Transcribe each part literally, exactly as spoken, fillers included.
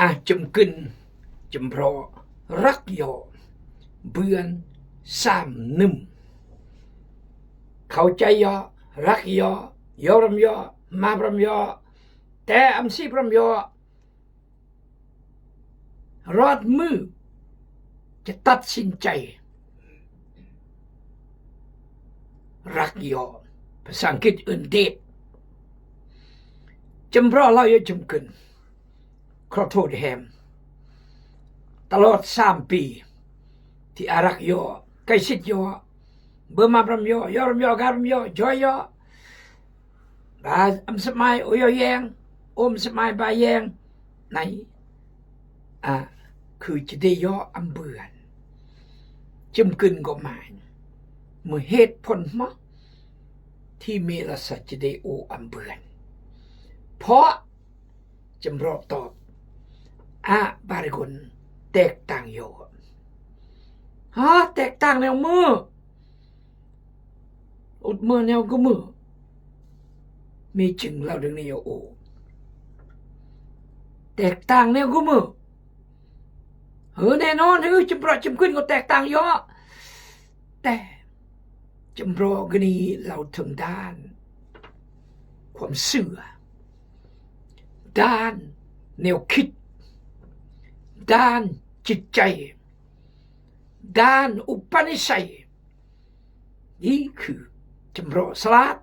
Ah, chum kưn, chum bro, răk yoh, bươn sam num. Khâu chai yoh, răk yoh, yoh ram yoh, map ram yoh, te am sip ram yoh. Rot mưh, chai tăt sin chai. Răk yoh, pasangkit ưn det. Chum bro lao yoh chum kưn. Khlo thô di hem. Tơlot sam pi. Ti arăk yoh, kaisit yoh. Bơmap ram yoh, yoh ram yoh, gah ram yoh, joi yoh. Ba am sep mai, ô yoh yeng, ôm sep mai ba yeng. Nai. A, khư chi de yoh am bươn. Chum kưn gô mai. Mơ het phon mă. Ti mê la sa chi de ô am bươn. Pho. Chum bro top. A, bar gun. Tek tang yoh. Ha, tek tang neo mơ. Ut mơ neo gơ mơ. Mi ching lao đing ni yoh ô. Tek tang neo gơ mơ. Hơ ne non hơ chum bro chum kưn gô tek tang yoh. Te. Chum bro gơ ni lao thơng dan. Khua sư. Dan neo khit. Dan chit chai. Dan upanisai. Yi khư chum bro slat.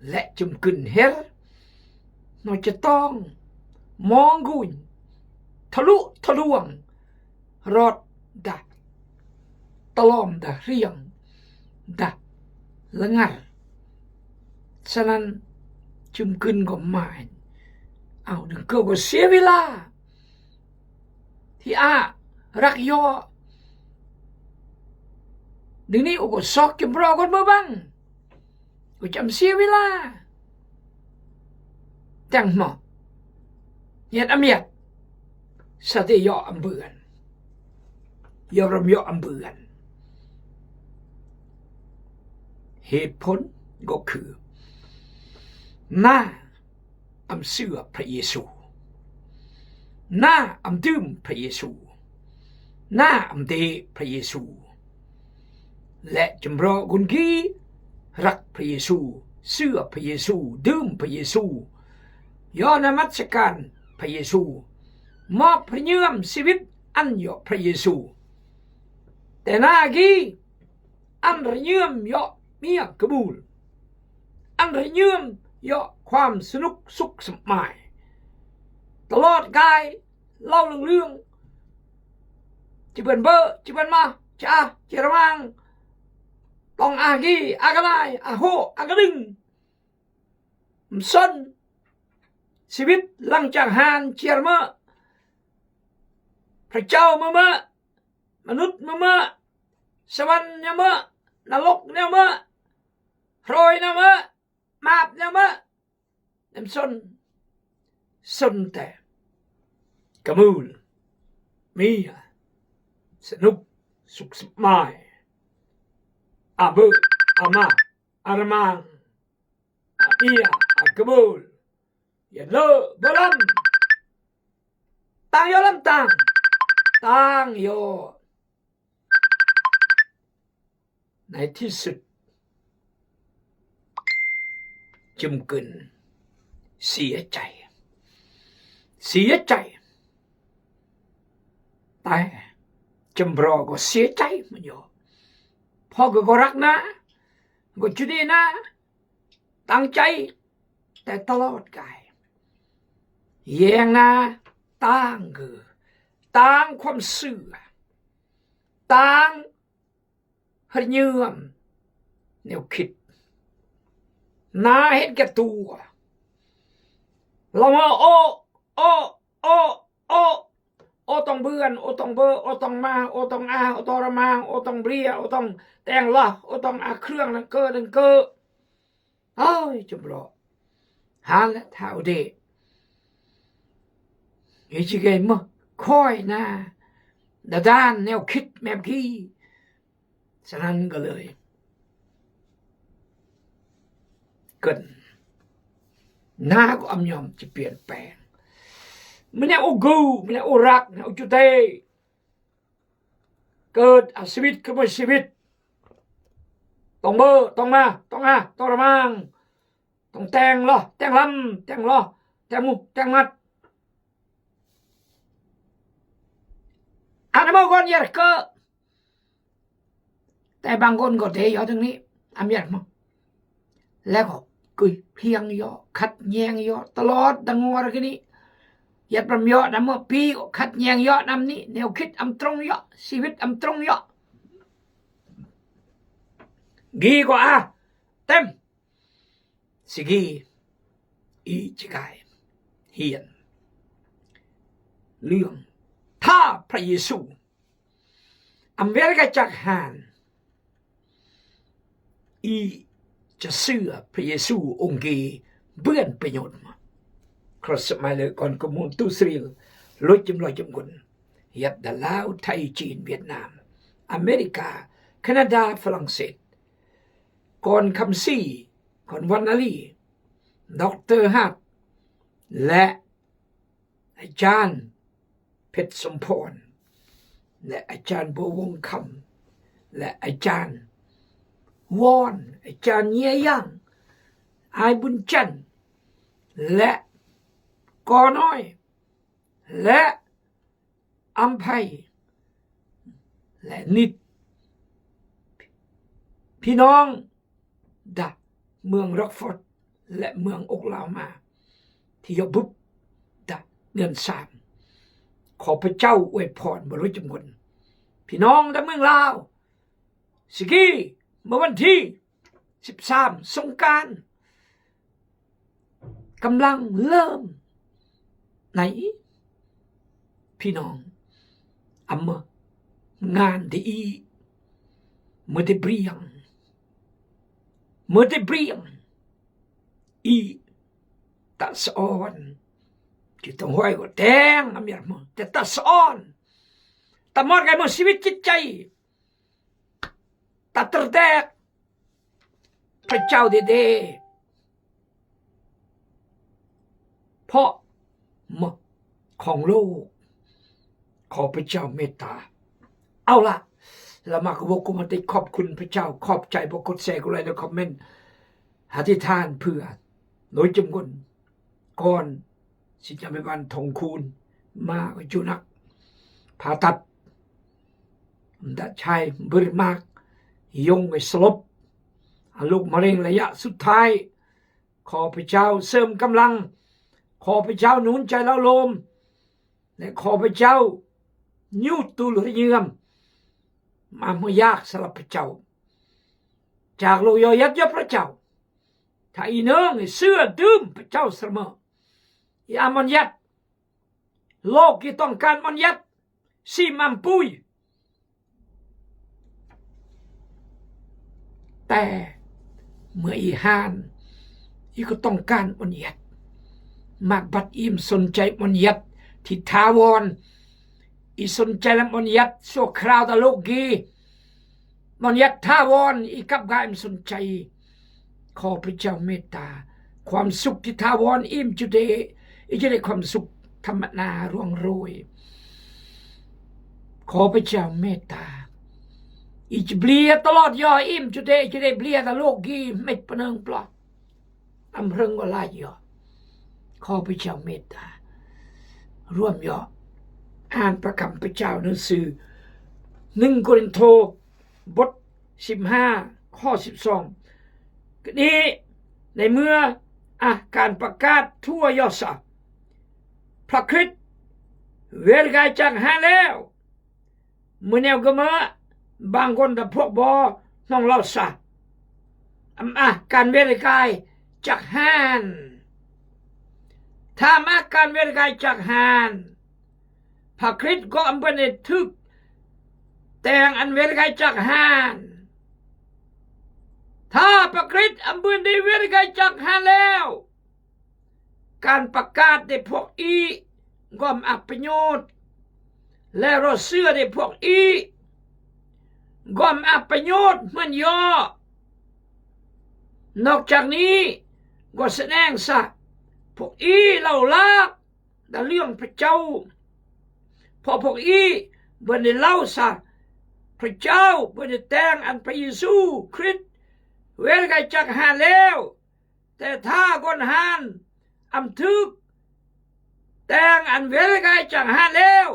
Lĕ chum kưn her. Nô chatong. Mong gun. Thalu thaluang. Rot dah. Tơlom dah riang. Dah. Lơngar. Sanan chum kưn gô mai. Au đing kơ gô sia wila. Ti a răk yoh. Đing ni u gô sok chum bro gô mơ bang. Gô cham sia wila. Teng mă. Nhet am nhet. Sa de yoh am bươn. Yoh ram yoh am bươn. Het phon gô khư. Na am sư Pha Yêsu. Na am dum Pha Yêsu. Na am de Pha Yêsu. Lĕ chum bro gun gi răk Pha Yêsu, sư Pha Yêsu, dum Pha Yêsu. Yoh namaskar Pha Yêsu. Mă pha rơñam sibit ăn yoh Pha Yêsu. Te na gi ăn rơñam yoh mia kơbul. Ăn rơñam yoh khua sơnuk suk sơmai. Tơlot gai lao lưng lưng. Chi bơn bơ, chi bơn mă, chi a, chi rơmang. Tong a gi, a gălai, a hô, a gădưng. Msơn. Sibit lăng chang han, chi rơmang. Phrachao mơmă. Mơnut mơmă. Sawan neo mă. Nalok neo mă. Hroi neo mă. Map neo mă. Nem sôn. Sôn te. Kơmul. Mia. Sơnuk. Suk sơmai. A bơ. A ma. A rơmang. A bia. A kơbul. Yalơ bơlăm. Tang yoh lăm tang. Tang yoh. Nai thi sut. Chum kưn. Sia chai. Sia chai. Tai. Chum bro gô sia chai mă nyo. Pho gô gô răk na. Gô chudi na. Tang chai. Te tơlot gai. Yeng na tang gơ. Tang khua sư. Tang hơr nhơm. Neo khit. Na het gơ tua. Lăm ô, ô, ô, ô. Ô tong bươn, ô tong bơ, ô tong ma, ô tong a, ô tong rơmang, ô tong bria, ô tong teng lah, ô tong a krương đăng kơ, đăng kơ. Ơi, chum bro. Hal thao de. Ye chi gai mơ, khoi na. Đa dan neo khit mep gi. Sơnăn gơ lơi. Kơn. Na gô am nhom chi piên peng. Mene u gü, mene u rak, mene u chutei. Kut, a, sibit, kut mut sibit. Tong bơ, tong ma, tong a, tong ramang. Tong teng loh, teng lam, teng loh, teng mu, teng mat. Ana mo gon yer ke. Te bang gon gode yo dang ni, am yer mo. Lego, kui, hiang yo, khat nyeng yo, talot dang ngor gini. Yat bam yo, dam mo pi, khat nyeng yo, nam ni, neo khit am trong yo, sibit am trong yo. Gi ko a, tem. Sigi, i chikai, hien. Liong, tha Pha Yêsu. Am wer ga chak han. I cha sưa Pha Yêsu ong ki bươn panyut ma. Cross mai lơ kon kumun tu sril. Lôi chim lôi chim gun. Yat da Lao, Thái, Chin, Việt Nam, America, Canada, Falang Set. Kon Kham Si, kon Wan Ali, Doctor Hat, leh Ajan Phet Som Phon, leh Ajan Bo Wong Kham, leh Ajan Won, Ajan Nye Yang, Ai Bun Chan, leh Kon Oi, leh Am Phai, leh Nit. Pi nong, da mương Rockford, leh mương Oklahoma. Thi yo bŭp, da ngân sam. Kho Pachau oei phon ma lôi chim gun. Pi nong da mương Lao. Sigi, ma wan thi, sip sam, sông Can. Gam lăng lơm. Nai, pi nong. Am ma ngan de i. Ma de briang. Ma de briang. I. Ta sa on. Chi tong hoi ko teng, am yer mo. Te ta sa on. Ta mor kai mo sibit chit chai. Ta terdek. Pachau de de. Pho. Ma. Khong lo. Kho Pachau meta. Au la. Lama ko wok ko ma te khop kun Pachau. Khop chai bo kot se ko lai de comment. Hati than phư. Lôi chim gun. Kon, si cham me ban thong khun, ma ko chu nak. Pha tat. Mda chai, bơr mak. Yong me slop. A luk maring la ya sut thai. Kho Pachau sơm gam lăng. Kho Pachau nun chai lao lôm. Leh Kho Pachau nyu tul ri nyam. Ma mo yak sala Pachau. Chak lo yo yat yo Pachau. Tha i nơng i sưa dum Pachau srama. I am mon yet. Lok i tong kan mon yet. Si mam pui. Te. Ma i han. I ko tong kan mon yet. Mak bat im sun chai mon yet. Thi tha won. I sun chai lam mon yet. So krao ta lok gi. Mon yet tha won. I kap ga im sun chai. Kho Pachau meta. Khwam suk ti tha won im chu de. I chu de khwam suk tham na ruang roi. Kho Pachau meta. I chu blia ta lot yo im chu de, i chu de blia ta lok gi mej panang pla. Am rang ko la yo. Kho Pachau meta. Ruam yo. An pakam Pachau nang sư. Nưng Kôrintô. Bot sip ha, kho sip song. Kni, nai mưa, ah, kan pakat thua yo sa. Pha Krist, wer gai chak ha leo. Mưa neo gơmă, bang gon da phuak bo, nong lao sa. Am ah, kan wer gai chak han. Tham ah, kan wer gai chak han. Pha Krist gŏ am bơnê thưk. Teng an wer gai chak han. Tha Pha Krist am bơnê wer gai chak han leo. Kan pakat de phuak i. Gŏm ap panyut. Leo ro sưa de phuak i. Gŏm ap panyut mơn yo. Nok chak ni. Gŏ seneng sa. Phuak i lau lak. ดาเรื่องพระเจ้า เพราะพวกอี้บ่ได้เล่าสา พระเจ้าบ่ได้แต่งอันพระเยซูคริสต์ เวรกายจากหานแล้ว แต่ถ้าคนหานอำถึกแต่งอันเวรกายจากหานแล้ว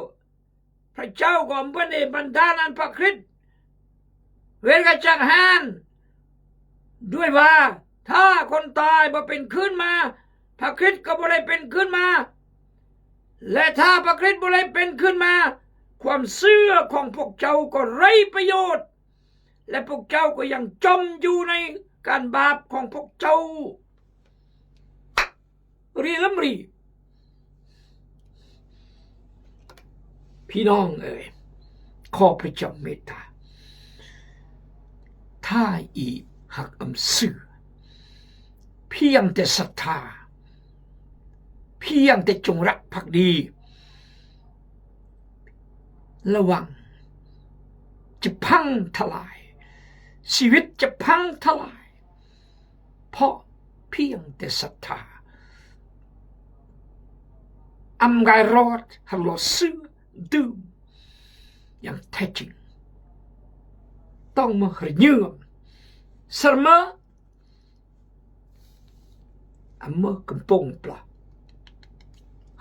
พระเจ้าก็บ่ได้บันดาลอันพระคริสต์ เวรกายจากหาน ด้วยว่าถ้าคนตายบ่เป็นขึ้นมา พระคริสต์ก็บ่ได้เป็นขึ้นมา และถ้าพระคริสต์บ่ได้เป็นขึ้นมา ความเชื่อของพวกเจ้าก็ไร้ประโยชน์ และพวกเจ้าก็ยังจมอยู่ในการบาปของพวกเจ้า เรียลำรี พี่น้องเอ๋ย ขอพระเจ้าเมตตา ถ้าอิหากอำเชื่อ เพียงแต่ศรัทธา เพียงแต่จงรักภักดี ระวังจะพังทลาย ชีวิตจะพังทลาย เพราะเพียงแต่ศรัทธา อำกายรอด หากลอเชื่อดื่ม อย่างแท้จริง ต้องมาหรือเยื่อม สมอ อำเมอกำปงปลา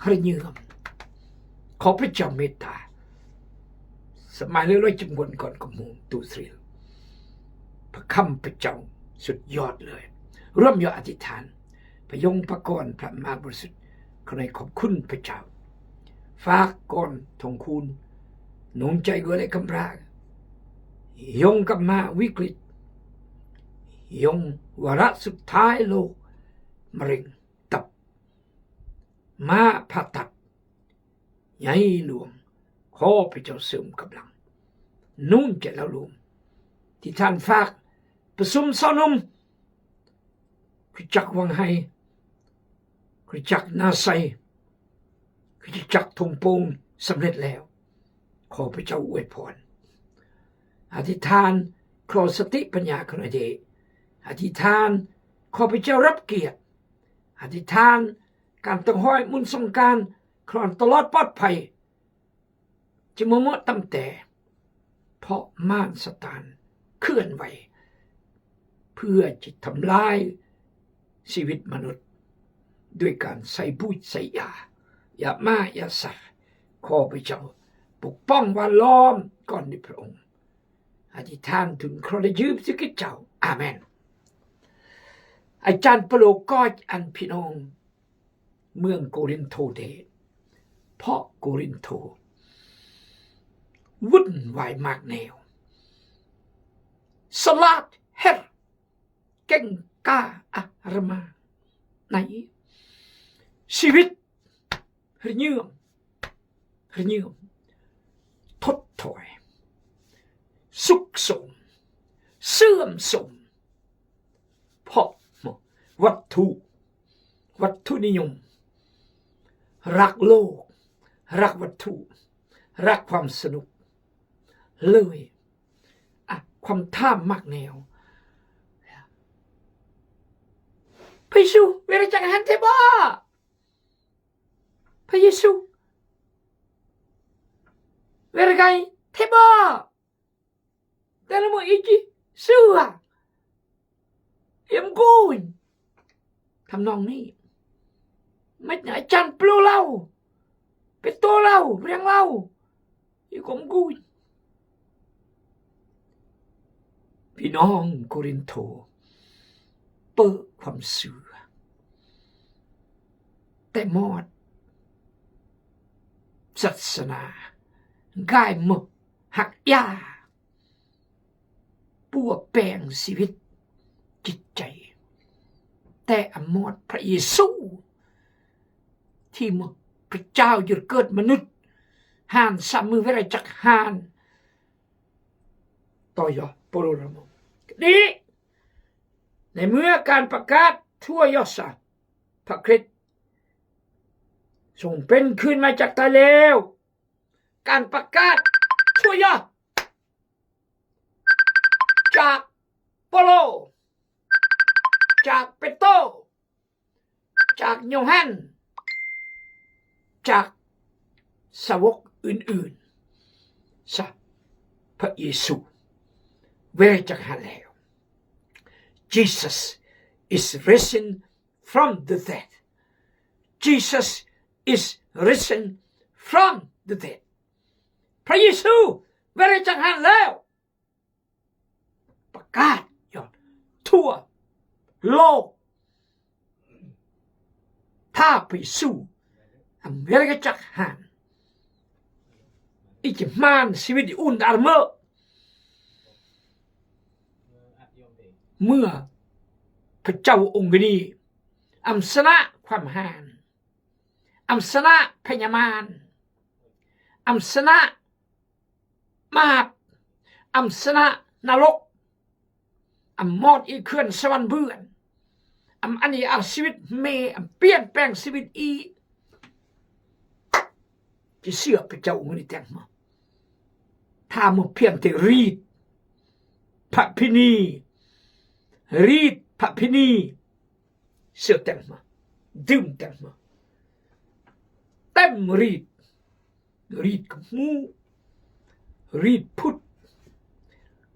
หรือเยื่อม ขอพระเจ้าเมตตา สมัยเรื่อยๆ จำนวนก่อนกำมงตูสรี พระคำพระเจ้าสุดยอดเลย ร่วมยออธิษฐาน พระยงพระกร พระมหาบริสุทธิ์ ขอให้ขอบคุณพระเจ้า ฝากก่อนทองคูณ หนุนใจเอื้อและกำลัง ยงกลับมาวิกฤต ยงวาระสุดท้ายโลก มะเร็งตับ มาผ่าตัด ใหญ่หลวง ขอพระเจ้าเสริมกำลัง หนุนใจเฮาร่วม ที่ท่านฝากประชุมสาวหนุ่ม คริสตจักรวังไฮ คริสตจักรนาไซ คริสตจักรทงโปงสำเร็จแล้ว ขอพระเจ้าอวยพร อธิษฐานขอสติปัญญาขอหน่อยเด้ อธิษฐานขอพระเจ้ารับเกียรติ อธิษฐานการต้องห้อยมุนสงกรานต์ ขอให้ตลอดปลอดภัย จะมาเหมาะตำแต่ เพราะมารซาตานเคลื่อนไหว เพื่อจะทำลายชีวิตมนุษย์ ด้วยการใส่บูดใส่ยา ยาม้า ยาสัตว์ ขอพระเจ้าปกป้องแวดล้อมก่อนด้วยพระองค์ อธิษฐานถึงพระเยซูคริสต์เจ้า อาเมน อาจารย์เปาโลก็อันพี่น้อง เมืองโกรินโธเด้ เพราะโกรินโธ วุ่นวายมากแนว สลาดเฮ็ดเก่งกาอะระมา ในชีวิต หรือเยื่อม หรือเยื่อม ถดถอย ซุกโทรม เสื่อมโทรม เพราะวัตถุ วัตถุนิยม รักโลก รักวัตถุ รักความสนุก เลย อ่ะ ความถามมากแนว พระเยซู เวรกายจากหานแท้บ่ พระเยซู เวรกายแท้บ่ แต่ละมื้ออิจิเชื่อ เยี่ยมกูน ทำนองนี้ ไม่อาจารย์เปาโลเล่า เปโตรเล่า เรียงเล่า อีกของกูน พี่น้องโกรินโธ เปิดความเชื่อ แต่มอด ศาสนา กายมก หักยา ปวดแปลงชีวิตจิตใจ แต่อมอดพระเยซู ที่มกพระเจ้าหยุดเกิดมนุษย์ หานสามมือเวลาจักหาน ต่อยอดโปโลละมง นี่ ในเมื่อการประกาศทั่วยอดสหรัฐ พระคริสต์ทรงเป็นขึ้นมาจากตายแล้ว การประกาศทั่วยอด จากเปาโล จากเปโตร จากโยฮัน jak sawok un-un sa Pha Yêsu were jak han laeyo. Jesus is risen from the dead. Jesus is risen from the dead. Pha Yêsu were jak han laeyo. Pagkat, yo, thua, lo, tha Pha Yêsu am were jak han. Iji man siwit i un dar me. Mưa pachau ong gini. Am sana kwam han. Am sana panyaman. Am sana map, am sana nalok, am mot i khön sawan bươn, am ani ar siwit me, am pian peng siwit i. Chi sia pachau ong gini teng ma. Tha mo pian te rit, pha pini, rit, pha pini. Sia teng ma, dum teng ma. Tem rit. Rit kmu, rit put,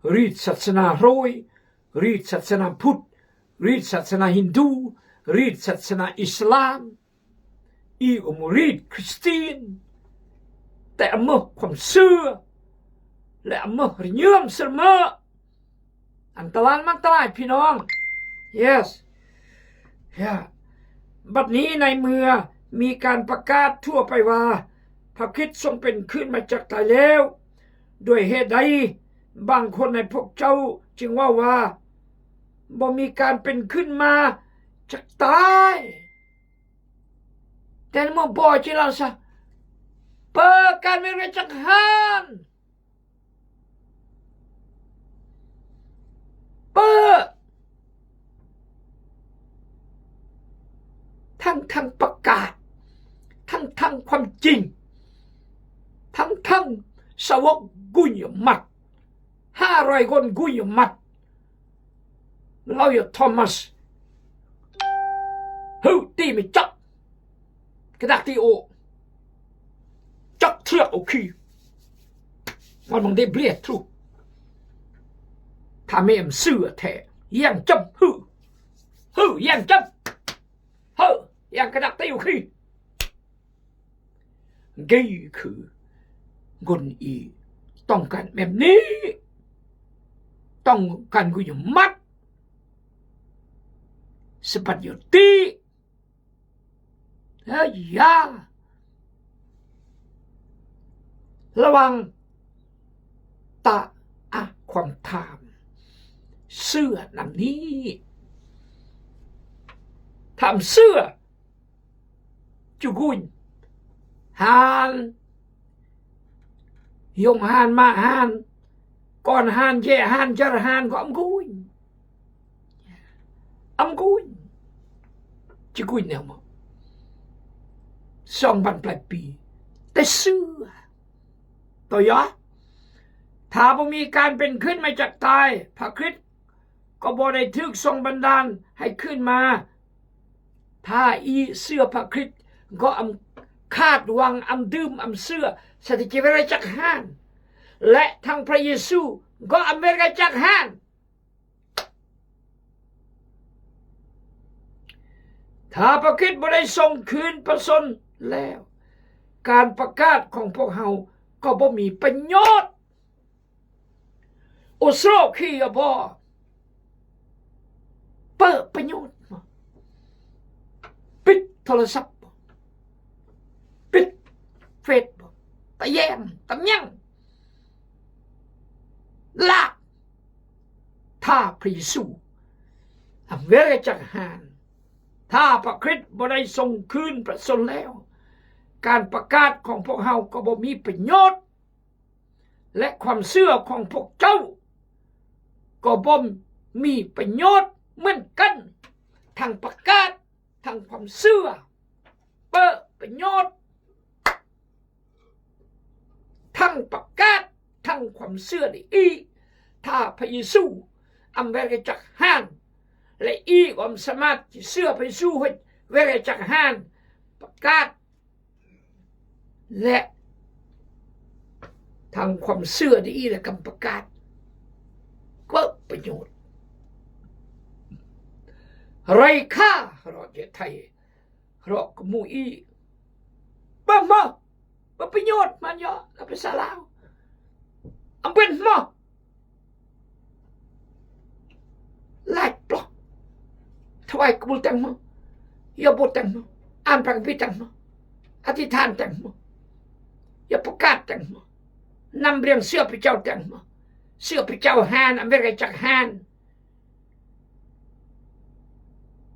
rit sat sana roi, rit sat sana put, rit sat sana Hindu, rit sat sana Islam, i um rit Kristin, te amoh kwam sir, le amoh rinyum sir ma. Antalan mantalai pinong. Yes. Ya. Bad ni nai mưa, mi kan pagkat thua pai wa, Pha Krit song pen khön ma jak tai leo. Doi he dai, bang kon nai pok chau, ching wa wa. Bo mi kan pen khön ma jak tai. Ten mo bo chi lau sa. Pơ kan mi re jak han. Pơ. Thăng thăng pagkat. Thăng thăng kwam ching. Thăng thăng sawok guñ mat. Ha roi gon guñ mat. Lau yo Thomas. Hơ, ti mi chak. Kdak ti o. Chak thiak o khi. Ngon mang de blia tru. Tha me em sư a the. Yang châm hơ. Hơ, yang châm. Hơ, yang kdak ti o khi. Gei khư. Gon i. Tong kan mem ni. Tong kan gu yo mat. Sepat yo ti. Ơ ya. Lawang ta a kwang tham. Sưa năm ni. Tham sưa. Chu guñ. Han. Yong han, ma han. Kon han, je han, jar han, ko am guñ. Am guñ. Chi guñ neo mo. Song ban plai pi. Te sưa. Tơ ya. Tha bo mi kan pen khön ma jak tai. Pha Krit. Ko bo đei thưk song ban dan hai khön ma. Tha i sưa Pha Krit. Ko am khat wang am dum am sưa. Sa ti chi were jak han. Le thang Pha Yêsu. Ko am were jak han. Tha Pha Krit bo đei song khön pa son leo. Kan pagkat kong pok hao. Ko bo mi panyot. Ô sro khi ya bo. Pơ panyot. Pit tho la sap. Pit fet. Ta yem, ta miang. La. Tha Pha Yêsu. Am were jak han. Tha Pha Krit bo đei song khön pa son leo. Kan pagkat kong pok hao ko bo mi panyot. Le kwam sưa kong pok chau. Ko bo mi panyot mưn kan. Thang pagkat, thang kwam sưa. Pơ panyot. Thang pagkat, thang kwam sưa đei i. Tha Pha Yêsu. Am were jak han. Le i ko am samat chi sưa Pha Yêsu hoi were jak han. Pagkat. และทางความเชื่อดีและกำประกาศ เปิ้งประโยชน์ ไร้ค่า เราะเยอะไทย เราะกะหมู่อี้ เปิ้งมา เปิ้งประโยชน์มันเยอะ เราไปสาลาว อำเปิ้นมา ลาดปลอก ถวายกำบูแตงโม ยาบทแตงโม อ่านพระคัมภีร์แตงโม อธิษฐานแตงโม ยาประกาศแตงโม นำเรียงเสื้อพระเจ้าแตงโม เสื้อพระเจ้าฮาน อเมริกาจักรฮาน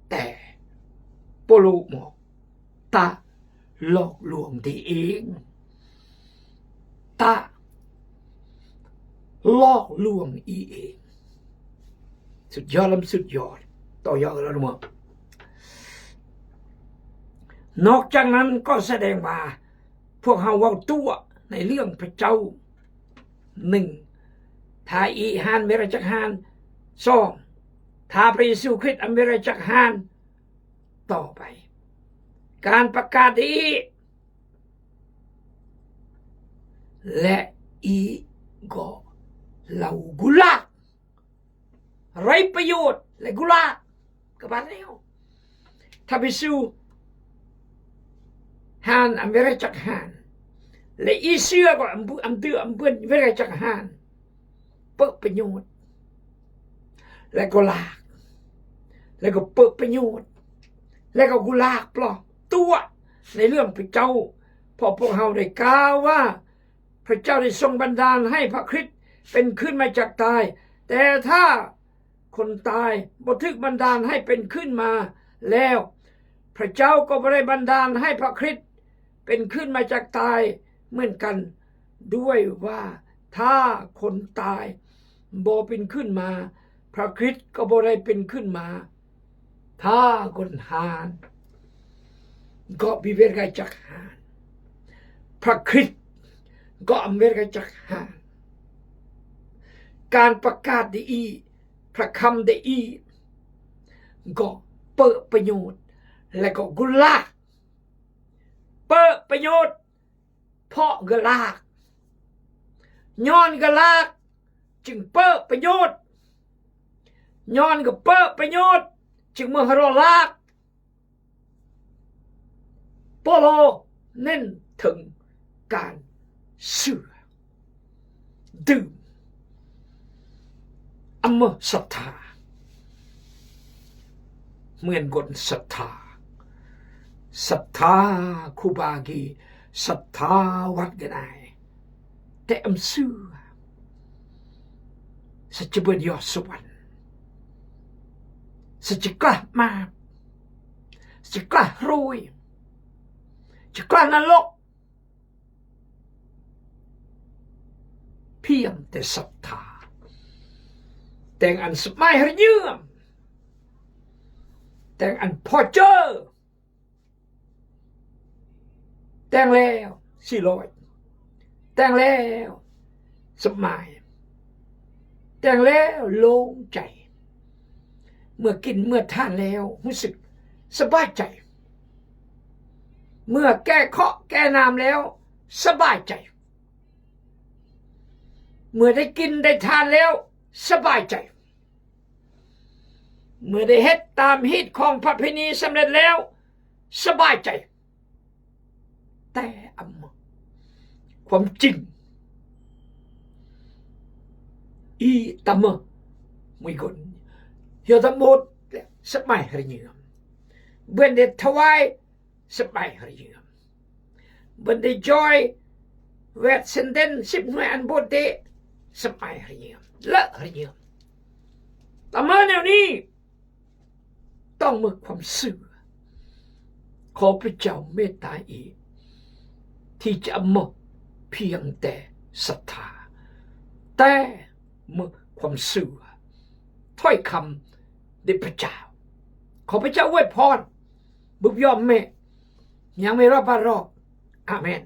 แต่บ่ฮู้หมอก ตาหลอกลวงดีเอง ตาหลอกลวงอีเอง สุดยอดล้ำสุดยอด ต่อยอดแล้วนะหมอก นอกจากนั้นก็แสดงว่า พวกเฮาเว้าตั๋วในเรื่องพระเจ้า หนึ่ง ถ้าอีฮานเมราจักฮาน สอง ถ้าพระเยซูคริสต์อเมราจักฮาน ต่อไป การประกาศอี และอีก็เล่ากุลาก ไร้ประโยชน์และกุลาก กะบาดแล้ว ถ้าพระเยซูฮานอเมราจักฮาน และอีเสื้อก็อำเบ- อำเตื้ออำเปิ้นอเมราจักฮาน เปิ้งประโยชน์ และก็ลาก และก็เปิ้งประโยชน์ และก็กุลากปลอกตั๋วในเรื่องพระเจ้า เพราะพวกเฮาได้กล่าวว่า พระเจ้าได้ทรงบันดาลให้พระคริสต์เป็นขึ้นมาจากตาย แต่ถ้าคนตายบ่ถูกบันดาลให้เป็นขึ้นมาแล้ว พระเจ้าก็บ่ได้บันดาลให้พระคริสต์เป็นขึ้นมาจากตายเหมือนกัน ด้วยว่าถ้าคนตายบ่เป็นขึ้นมา พระคริสต์ก็บ่ได้เป็นขึ้นมา ถ้าคนฮาน ก็อเมริกาจักฮาน พระคริสต์ก็อเมริกาจักฮาน การประกาศดีอี พระคำดีอี ก็เปิ้งประโยชน์ และก็กุลาก เปิ้งประโยชน์ เพราะกุลาก ย้อนกุลาก จึงเปิ้งประโยชน์ ย้อนก็เปิ้งประโยชน์ จึงเมื่อเราลาก เปาโลเน้นถึงการเชื่อ ดื่ม อำเมอศรัทธา เหมือนคนศรัทธา ศรัทธาครูบากี ศรัทธาวัดกะได แต่อำเชื่อ สะจะเบิดยอดสวรรค์ สะจะกล้ามาบ สะจะกล้าโรย จะกล้านรก เพียงแต่ศรัทธา แต่งอันสบายหรือเยื่อม แต่งอันพอเจอ แต่งแล้วสี่ร้อย แต่งแล้วสบาย แต่งแล้วโล่งใจ เมื่อกินเมื่อทานแล้วรู้สึกสบายใจ เมื่อแก้เคราะห์แก้น้ำแล้วสบายใจ เมื่อได้กินได้ทานแล้วสบายใจ เมื่อได้เฮ็ดตามฮีตของประเพณีสำเร็จแล้วสบายใจ แต่อำเมอ ความจริง อีตำเมอ มวยกล เหี่ยวตำบด สบายหรือเยื่อม เบิ่นได้ถวาย สบายหรือเยื่อม เบิ่นได้จอย แวดเซ็นเดน สิบหน่วยอันบดเดะ สบายหรือเยื่อม เลอะหรือเยื่อม ตำเมอแนวนี้ ต้องมีความซื่อ ขอพระเจ้าเมตตาอีก ที่จะอำเมอเพียงแต่ศรัทธา แต่มีความซื่อ ถ้อยคำเด็ดพระเจ้า ขอพระเจ้าอวยพร บุบยอมแม่ ยังไม่รอดบ้านรอด อาเมน